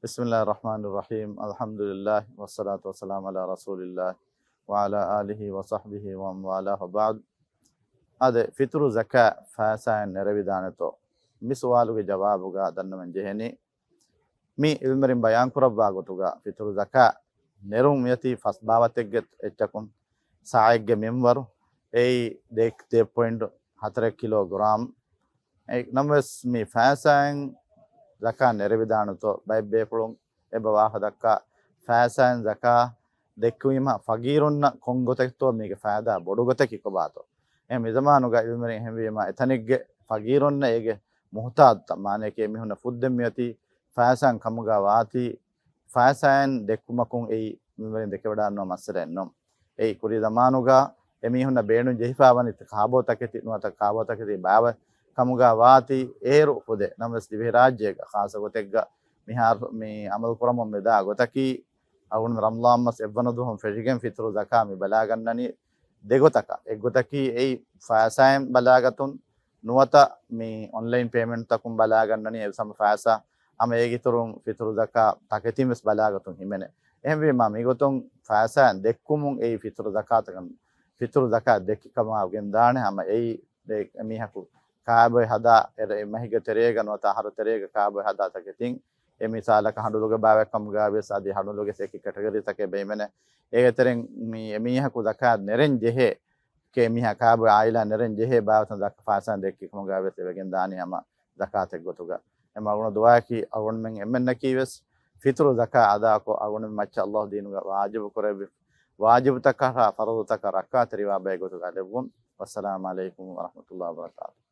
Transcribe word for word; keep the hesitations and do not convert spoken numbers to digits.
بسم الله الرحمن الرحيم. الحمد لله والصلاة والسلام على رسول الله وعلى آله وصحبه ومن والاه وبعد. އާދެ، ފިތުރު ޒަކާ ފައިސާއެއް ނެރެވިދާނެތޯ؟ މި ސުވާލުގެ ޖަވާބުގަ ދަންނަމެން ޖެހެނީ، މި އިލްމުވެރިން ބަޔާންކުރައްވާ ގޮތުގަ ފިތުރު ޒަކާ ނެރުން މިއޮތީ ފަސް ބާވަތެއްގެ އެއްޗަކުން، ސާއެއްގެ މިންވަރު، އެއީ ދެ، ދެ ޕޮއިންޓް ހަތަރެއް ކިލޯގްރާމް. އެ، ނަމަވެސް މި ފައިސާއިން ޒަކާ ނެރެވިދާނެތޯ؟ ބައެއް ބޭފުޅުން އެބަ ވާހަކަ ދައްކާ، ފައިސާއިން ޒަކާ ދެއްކުވީމަ ފަގީރުންނަށް ކޮން ގޮތެއްތޯ މީގެ ފައިދާ ބޮޑު ގޮތަކީ ކޮބާތޯ؟ އެ މިޒަމާނުގަ އިލްމުވެރިން އެހެންވީމަ އެތަނެއްގެ ފަގީރުންނަށް އޭގެ މުހުތާދުތައް، މާނައަކީ އެމީހުންނަށް ފުއްދެން މިއޮތީ ފައިސާއިން ކަމުގަ ވާތީ، ފައިސާއިން ދެއްކުމަކުން އެއީ އިލްމުވެރިން ދެކެވަޑައިންނަ މައްސަލައެއް ނޫން. އެއީ ކުރީ ޒަމާނުގަ އެމީހުންނަށް ބޭނުން ޖެހިފައިވަނީ ކާބޯ ތަކެތި ނުވަތަ ކާބޯ ތަކެތި ބާވަތް ކަމުގަ ވާތީ އޭރު ފުދޭ. ނަމަވެސް ދިވެހިރާއްޖޭގަ ޚާއްޞަ ގޮތެއްގަ މިހާރު މި އަމަލު ކުރަމުން މިދާ ގޮތަކީ، އަޅުގަނޑު ރަމަޟާން މަސް އެއްވަނަ ދުވަހުން ފެށިގެން ފިތުރު ޒަކާ މި ބަލާގަންނަނީ ދެގޮތަކަށް. އެއްގޮތަކީ އެއީ ފައިސާއިން ބަލާގަތުން، ނުވަތަ މި އޮންލައިން ޕޭމެންޓްތަކުން ބަލާގަންނަނީ އެވެސް ހަމަ ފައިސާ. ހަމަ އޭގެ އިތުރުން ފިތުރު ޒަކާ ތަކެތިން ވެސް ބަލާގަތުން ހިމެނޭ. އެހެންވީމަ މިގޮތުން ފައިސާއިން ދެއްކުމުން އެއީ ފިތުރު ޒަކާތަކަށް، ފިތުރު ޒަކާ ދެއްކި ކަމަށް ގެންދާނެ. ހަމަ އެއީ އެ މީހަކު ކާބޮއެ ހަދާ، އެ މަހެއްގެ ތެރޭގަ ނުވަތަ އަހަރު ތެރޭގަ ކާބޮއެ ހަދާ ތަކެތިން، އެ މިސާލަކަށް ހަނޑުލުގެ ބާވަތް ކަމުގަ ވިޔަސް އަދި ހަނޑުލުގެ އެކި ކެޓަގަރީތަކެއް ބޭނުމެނެ. އޭގެ ތެރެއިން މި އެމީހަކު ޒަކާތް ނެރެން ޖެހޭ، އެމީހާ ކާބޮއެ އާއިލާ ނެރެން ޖެހޭ ބާވަތުން ޒަކާ ފައިސާއިން ދެއްކި ކަމުގަ ވެސް އެބަ ގެންދާނީ ހަމަ ޒަކާތެއް ގޮތުގަ. އެމަ އަޅުގަނޑު ދުޢާއަކީ އަޅުގަނޑުމެން އެންމެންނަކީ ވެސް ފިތުރު ޒަކާ އަދާކޮށް، އަޅުގަނޑުމެން މައްޗަށް ﷲ ދީނުގަ ވާޖިބު ކުރެއްވި ވާޖިބުތަކަށާ ފަރުޟުތަކަށް ރައްކާތެރިވާ ބައެއް ގޮތުގަ ލެއްވުން. ވައްސަލާމް ޢަލައިކުމް ވަރަޙްމަތުﷲ ވަބަރަކާތުހު.